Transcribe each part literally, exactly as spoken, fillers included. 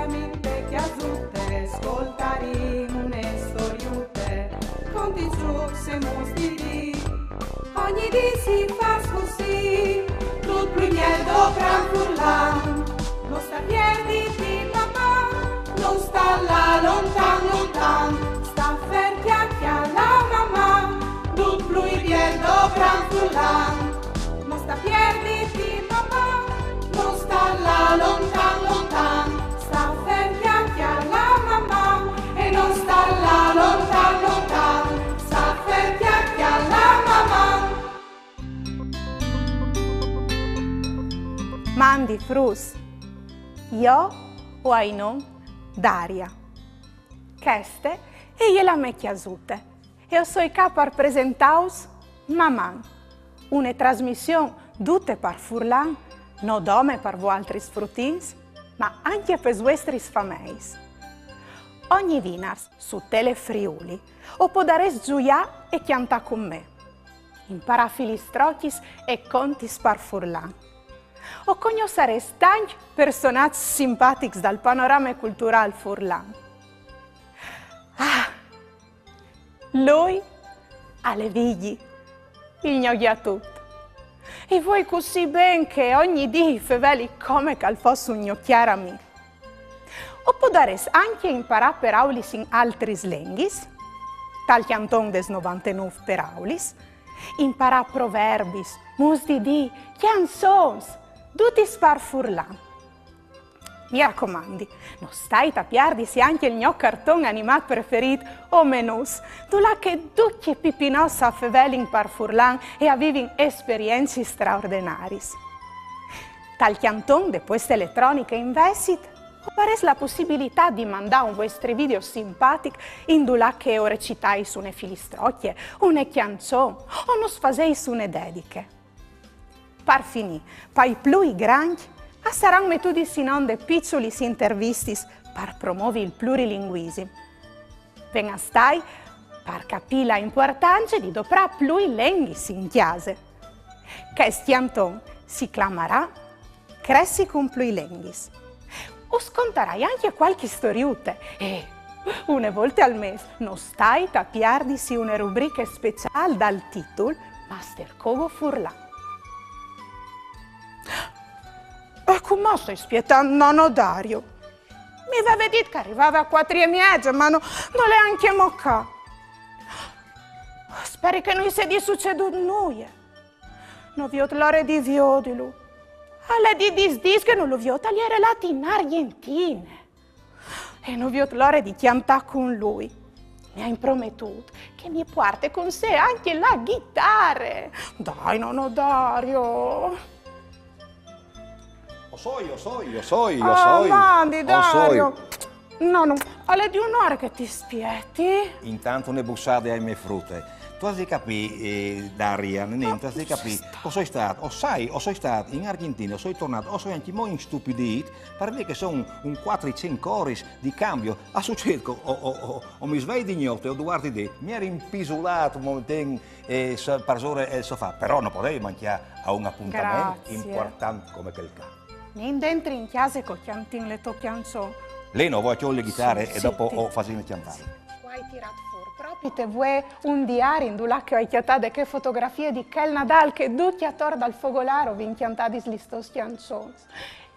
Minte cjasute, scoltarìn une storiute, conti trucs e mus di dì. Ogni dì si fâs cussì, dut plui biel doprâ in furlan. No sta pierditi, Maman, no sta lâ lontan, lontan. Sta fer cjacar la Maman, dut plui biel doprâ in furlan. No sta pierditi, Maman, no sta lâ lontan, lontan. Sta fer cjacar la Maman e no sta lâ lontan, lontan. Sta fer cjacar la Maman. Mandi fruts, jo o ai non Daria. Cheste e je la mê cjasute e o soi ca par presentâus Maman, une trasmission dute par furlan, no dome par voaltris frutins, ma ancje pes vuestris fameis. Ogni vinars su Telefriuli o podarês zuiâ e cjantâ cun me, imparâ filistrocjis e contis par furlan. O cognossarês tancj personaçs simpatics dal panorame culturâl furlan. Ah! Lui al è Vigji, il gno gjatut. I vuei cussì ben che ogni dì i feveli come che al fos un gno cjar amì. O podarês ancje imparâ peraulis in altris lenghis, tal cjanton des novantenûf peraulis, imparâ proverbis, mus di dì, cjançons, dutis par furlan. Mi racomandi, no stait a piardisi ancje il gno carton animât preferît, Omenus, dulà che ducj i pipinots a fevelin par furlan e a vivin esperiencis straordenariis. Tal cjanton de pueste eletroniche invezit, o varês la pussibilitât di mandâ un vuestri video simpatic indulà che o recitais une filistrocje, une cjançon o nus faseis une dediche. Par finî, pai plui grancj a saran metudis in onde piçulis intervistis par promovi il plurilinguisim. Ven a stâi par capî la impuartance di doprâ plui lenghis in cjase. Chest cjanton si clamarà Cressi cun plui lenghis. Us contarai ancje cualchi storiute e, une volte al mês, no stait a piardisi une rubriche speciâl dal titul Mastercovo Furlan. E cumò o stoi spietant nono Dario. Mi veve dit che al rivave a cuatri e mieze, ma no, nol è ancjemò ca. O speri che no i sedi sucedût nuie. No viôt la ore di viodilu. Al è di dîs dîs che no lu viôt, al jere lât in Argjentine. E no viôt la ore di cjantâ cun lui. Mi à imprometût che mi puarte cun se ancje la ghitare. Dai, nono Dario. O soi, o soi, o soi, o soi. Ah, mandi, Dario. No, no, al è di une ore che ti spieti. Intant une bussade ae mê frute. Tu âs di capî, eh, Daria, Nenê, tu âs di capî. O soi stât, o sai, o soi stât in Argjentine, o soi tornât, o soi ancjemò instupidît, par vê che a son un cuatri cinc oris di cambio. Al sucêt che o, o, o, o mi svei di gnote, o duar di dì, mi jeri impisulât un momenten, eh, parsore il sofà, però no podevi mancjâ a un apontament impuartant come chel ca. Nin dentri in cjase che o cjantìn le tô cjançon. Lino, o voi a cjoli la ghitare e dopo o fasìn cjantâ. Sì. Cuai tirât fûr, propit vuê un diari indulà che o ai cjatade chê fotografie di chel Nadâl che ducj ator dal fogolâr o vin cjantadis lis tôs cjançons.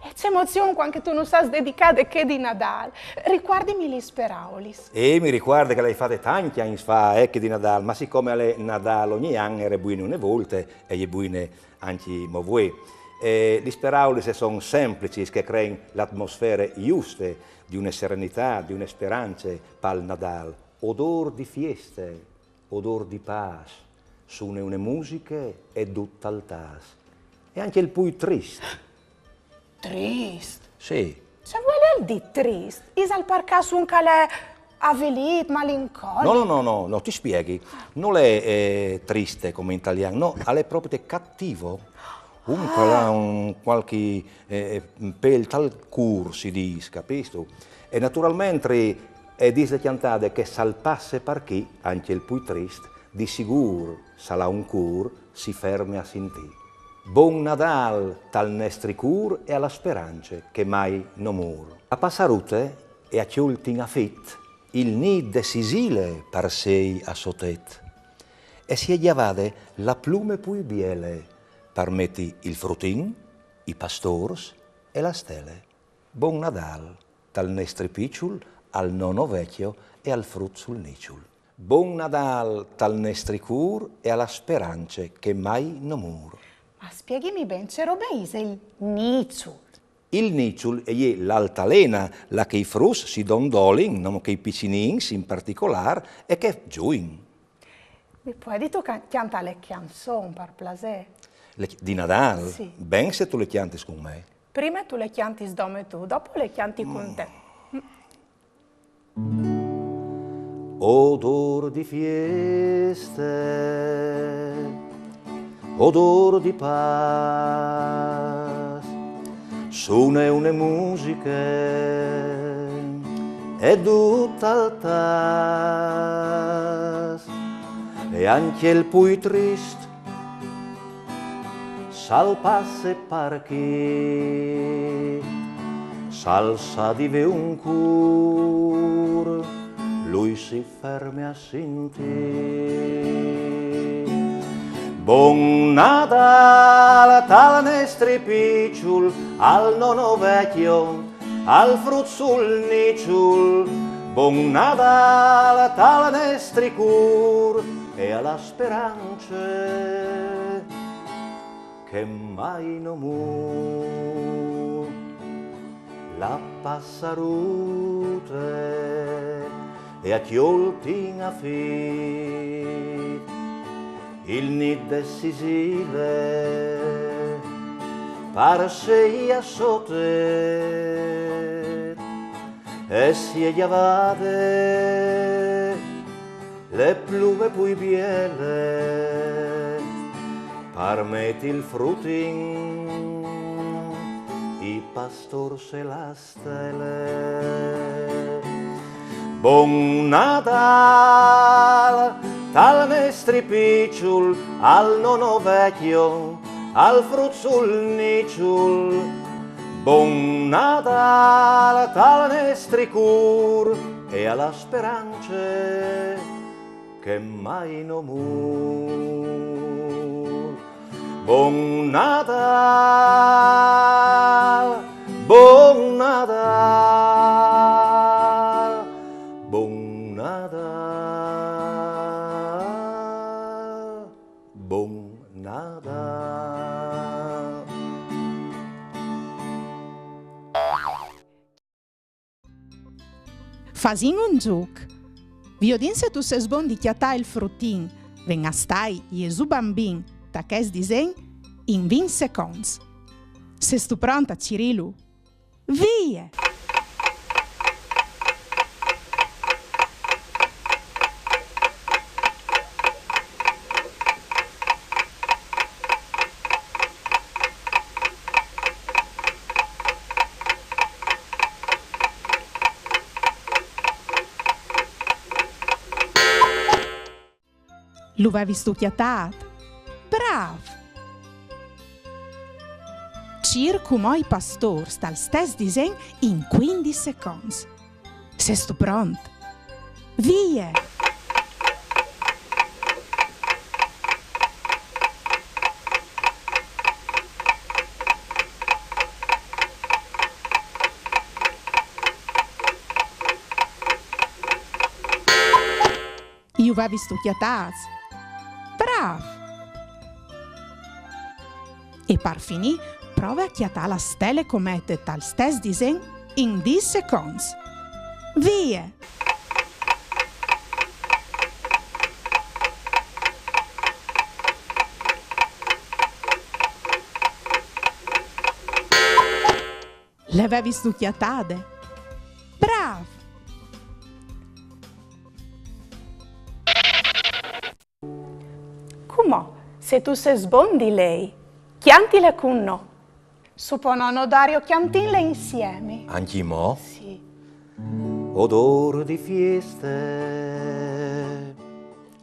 E ce emozion cuant che tu nus âs dedicade chê di Nadâl. Ricuardimi lis peraulis. Eh, mi ricuarde che le ai fate tancj agns fa, eh, chê di Nadâl, ma sicome al è Nadâl ogni an, e jere buine une volte, e je buine ancjemò vuê. E lis peraulis a son semplicis, che a crein la atmosfere juste di une serenitât, di une sperance pal Nadâl. Odôr di fieste, odôr di pâs, sune une musiche e dut al tâs. E ancje il plui trist. Trist? Sì. Ce vuelial dî trist? Isal par câs un che al è avilît, malinconic? No, no, no, no, no, ti spieghi. Nol è, eh, triste come in talian, no, al è propit cativo. Un che al à un cualchi, eh, pêl tal cûr, si dîs, capistu? E naturalmentri e dîs la cjantade che se al passe par chi, ancje il plui trist, di sigûr, se al à un cûr, si ferme a sintî. Bon Nadâl tal nestri cûr e a la sperance che mai no mûr. A passarute e a cjol tin a fit il nît de sisile par sei a sô tet. E si è gjavade la plume plui biele par meti il frutin, i pastôrs e la stele. Bon Nadâl tal nestri piçul, al nono vecjo e al frut sul niçul. Bon Nadâl tal nestri cûr e a la sperance che mai no mûr. Ma spieghimi ben ce robe isal il niçul. Il niçul e je l'altalena, là che i fruts si dondolin, no, che i piçinins in particolâr, e che zuin. Mi puedistu ca-, cjantâ la cjançon, par plasê? Le cj-, di Nadâl? Sì. Ben se tu le cjantis cun me. Prime tu le cjantis dome tu, dopo le cjanti cun te. Odôr di fieste, odôr di pâs, sune une musiche e dut al tâs, e ancje il plui trist s'al passe par chi, s'al sa di vê un cûr, lui si ferme a sintî. Bon Nadâl tal nestri piçul, al nono vecjo, al frut sul niçul, bon Nadâl tal nestri cûr e a la sperance che mai no mûr. La passarute e a cjol tin a fit il nît de sisile par sei a sô tet, e si è gjavade le plume plui biele par meti il frutin, i pastôrs e la stele. Bon Nadâl tal nestri piçul, al nono vecjo, al frut sul niçul. Bon Nadâl tal nestri cûr e a la sperance che mai no mûr. Bon Nadâl, bon Nadâl, bon Nadâl, bon Nadâl. Fasìn un zûc. Viodìn se tu sês bon di cjatâ il frutin, ven a stâi Jesù Bambin, ta chest disen in vincj seconts. Sêstu pront a cirîlu? Vie! Lu vevistu cjatât? Brâf! Cîr cumò i pastôrs tal stes disen in cuindis seconts. Sêstu pront? Vie! Ju vevistu cjatâts? Brâf! E par finî, prove a cjatâ la stele comete tal stes disen in dîs seconts. Vie! Le vevistu cjatade? Brâf! Cumò, se tu sês bon di lei, cjantile cun nô. Su po, nono Dario, cjantìnle insiemi. Ancjemò? Sì. Odôr di fieste,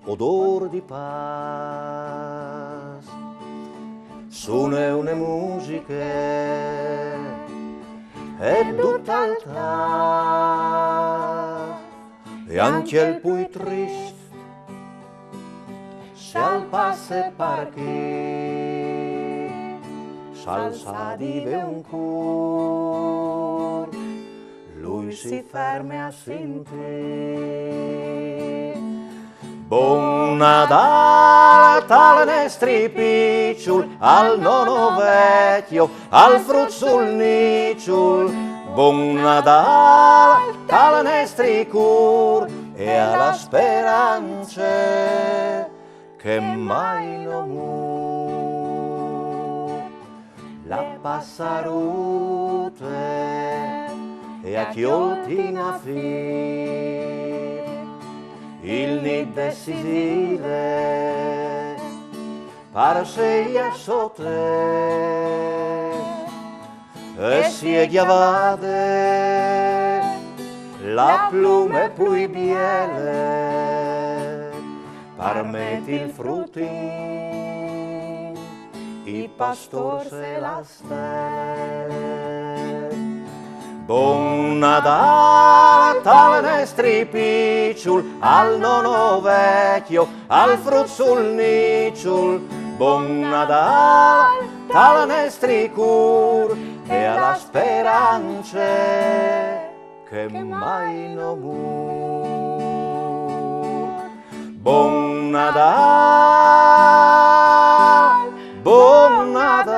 odôr di pâs, Sune une musiche e dut al tast, e ancje il plui trist, se al passe par chi, s'al sa di vê un cor, lui si ferme a sintî. Bon Nadâl tal nestri piçul, al nono vecjo, al fruçul niçul. Bon Nadâl tal nestri cûr e a la sperance che mai no mûr. La passarute e à cjolt in afît il nît de Sisile, par se jê sote e si è gjavade la plume plui biele, par meti il frutin i pastôrs e la stele. Bon Nadâl tal nestri piçul, al nono vecjo, al fruçul niçul. Bon Nadâl tal nestri cûr e a la sperance che mai no mûr. Bon Nadâl, bon Nadâl,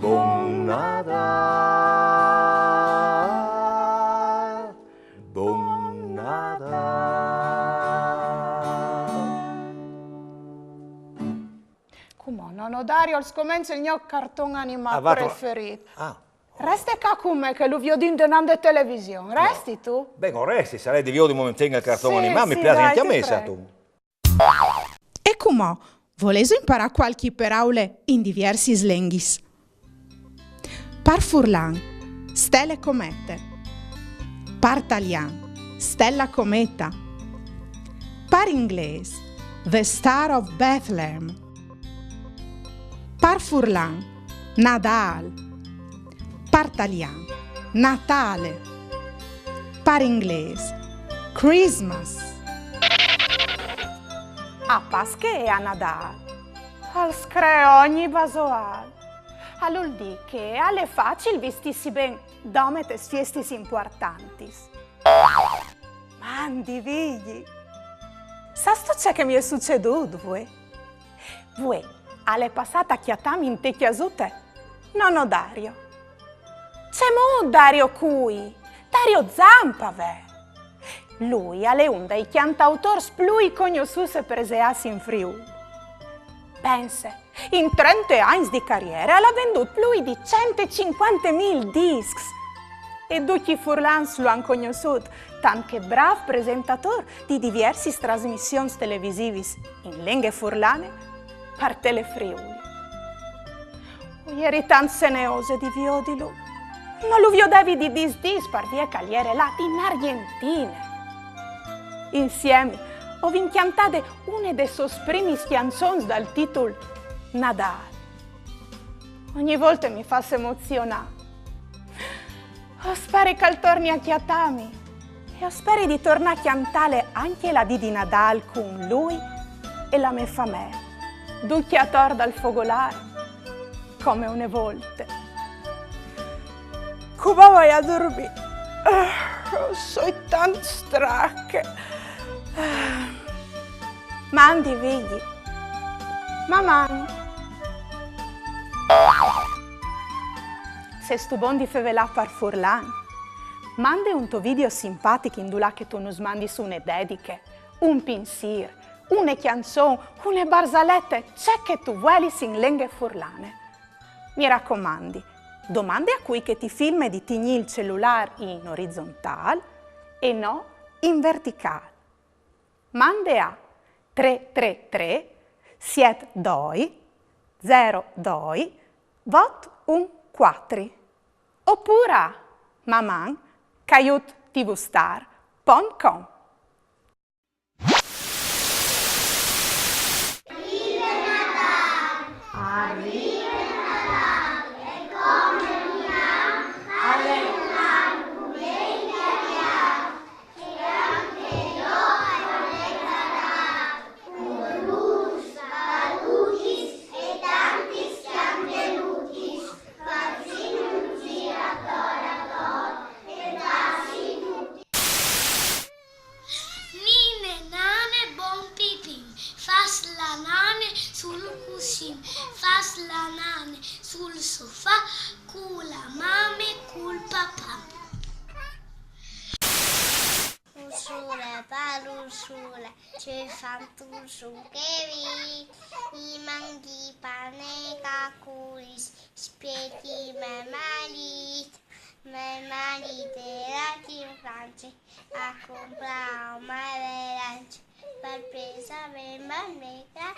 bon Nadâl, bon Nadâl. Cumò, nono Dario, al scomence il gno carton animât preferît. Ah. Reste ca cun me che lu viodìn denant de television. Restistu? Ben, o resti, sarè di viodi un momentin il carton animât, mi plâs ancje a me, sâstu. E cumò, volêso imparâ cualchi peraule in diviersis lenghis? Par furlan, stele comete. Par talian, stella cometa. Par inglês, The Star of Bethlehem. Par furlan, Nadâl. Par talian, Natale. Par inglês, Christmas. A Pasche e a Nadâl al scree ogni basoâl. Al vûl dî che al è facil vistîsi ben dome tes fiestis impuartantis. Mandi, Vigji! Sâstu ce che mi è sucedût, vuê? Vuê al è passât a cjatâmi inte cjasute nono Dario. Cemût Dario cui? Dario Zampa, ve! Lui al è un dai cjantautôrs plui cognossûts e preseâts in Friûl. Pense, in trente agns di cariere al à vendût plui di cent e cincuante mil discs. E ducj i furlans lu àn cognossût tant che brâf presentatôr di diviersis trasmissions televisivis in lenghe furlane par Telefriûl. O jeri tant seneose di viodilu. No lu viodevi di dîs dîs par vie che al jere lât in Argjentine. Insiemi o vin cjantade une des sôs primis cjançons dal titul Nadâl. Ogni volte mi fâs emozionâ. O speri che al torni a cjatâmi. E o speri di tornâ a cjantâle ancje la dì di Nadâl cun lui e la mê famee, ducj ator dal fogolâr, come une volte. Cumò o voi a durmî. Ah, o soi tant strache. Ah. Mandi, Vigji. Maman! Sêstu bon di fevelâ par furlan? Mande un to video simpatic indulà che tu nus mandis une dediche, un pinsîr, une cjançon, une barzalete, ce che tu vuelis in lenghe furlane. Mi racomandi, domande a cui che ti filme di tignî il celulâr in orizontâl e no in verticâl. Mande a trê trê trê siet doi zero doi vot un cuatri opûr a maman caiut tvstar pont com. Ce fam tu su che vi, i mangi pane ca curis, spieti me marit, me marit è andato in Francia a comprare un marelancio per pesare in bandiera,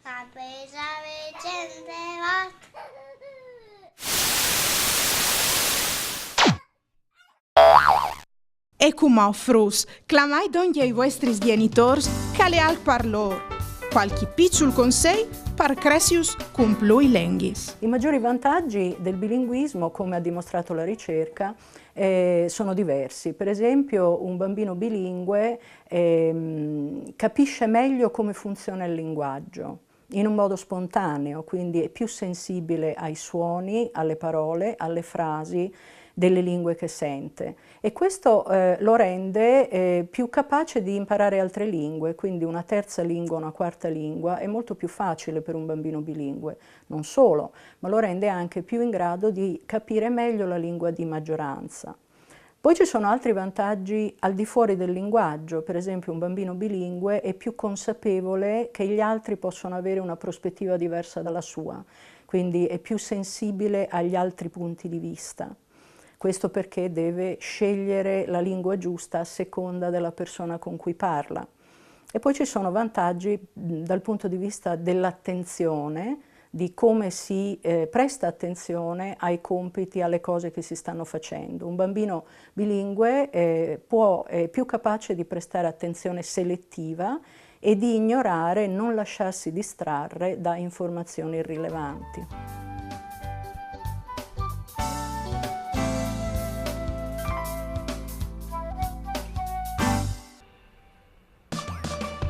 per pesare cento volte. E cumò, fruts, clamai dongje i vuestris gjenitôrs, che al è alc par lôr. Cualchi piçul consei par cressius cun plui lenghis. I maggiori vantaggi del bilinguismo, come ha dimostrato la ricerca, eh, sono diversi. Per esempio, un bambino bilingue ehm, capisce meglio come funziona il linguaggio in un modo spontaneo, quindi è più sensibile ai suoni, alle parole, alle frasi delle lingue che sente, e questo eh, lo rende eh, più capace di imparare altre lingue, quindi una terza lingua, una quarta lingua è molto più facile per un bambino bilingue, non solo, ma lo rende anche più in grado di capire meglio la lingua di maggioranza. Poi ci sono altri vantaggi al di fuori del linguaggio, per esempio un bambino bilingue è più consapevole che gli altri possono avere una prospettiva diversa dalla sua, quindi è più sensibile agli altri punti di vista. Questo perché deve scegliere la lingua giusta a seconda della persona con cui parla. E poi ci sono vantaggi dal punto di vista dell'attenzione, di come si eh, presta attenzione ai compiti, alle cose che si stanno facendo. Un bambino bilingue eh, può, è più capace di prestare attenzione selettiva e di ignorare, non lasciarsi distrarre da informazioni irrilevanti.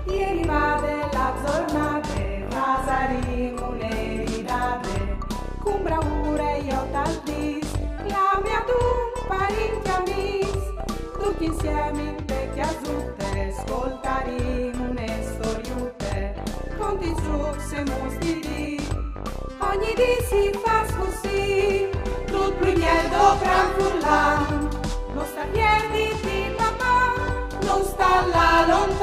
Ieri vade la giornate, rasarin une ridade, cun braure jo tal dis, clame ad un parint amis, ducj insiemi inte cjasute, scoltarin une storiute, conti, zucs e mostiri, ogni dì si fâs cussì, dut plui biel doprant furlan, no sta pierditi, papà, no sta lâ lontan.